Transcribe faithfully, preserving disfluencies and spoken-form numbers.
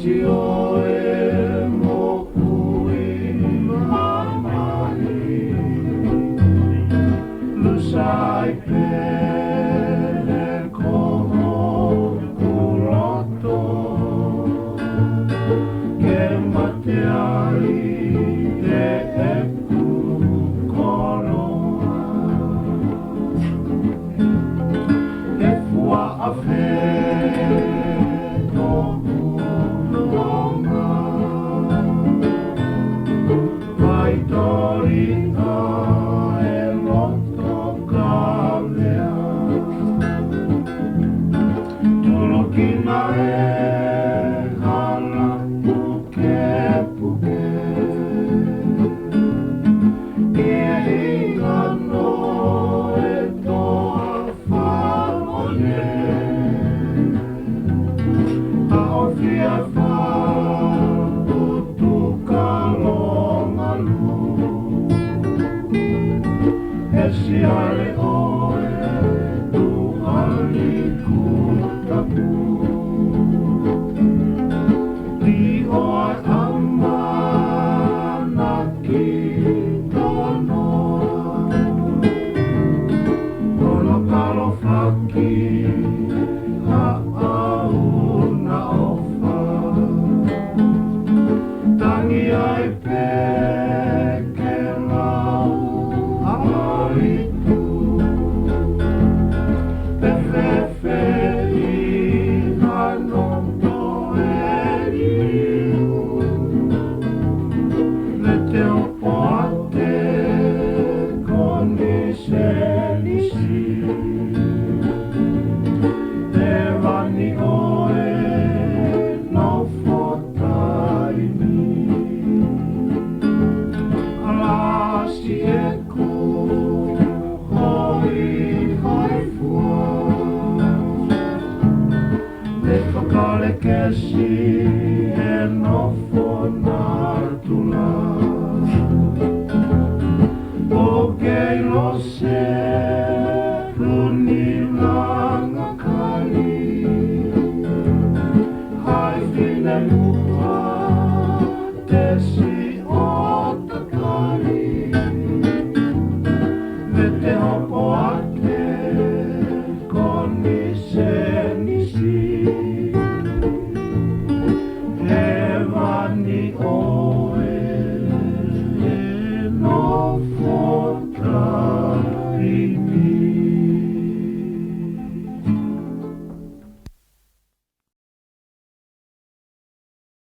ʻo e moʻui mamahi, lusa ai pē ko hoku loto ke mate ai ʻeku koloa. ʻE fua afe hoku longa, faitoli ʻa e loto kavea, tulukina e hala pukepuke, ʻi he hingano e toafa fāmone, ʻa ʻofia faputu kalongalu, ʻe siale ʻo e tuʻa liku tapu. Ki ʻoe ʻamanaki tono, hono kalofaki ʻa ʻauna ʻofa. Tangi ai pē ke lau ʻa ʻAliku, pe fēfē ʻi hano toe liu. Mete hopo ate ko Nisenisi, hēvani ʻo e nofo taimi. Alasi ʻeku hoihoifua, ne fakalekesi e nofo natula. ʻOku kei lose puni langa kali, hai finemuʻa tesi ʻo takali. Mete hopo ate ko Nisenisi, hēvani ʻo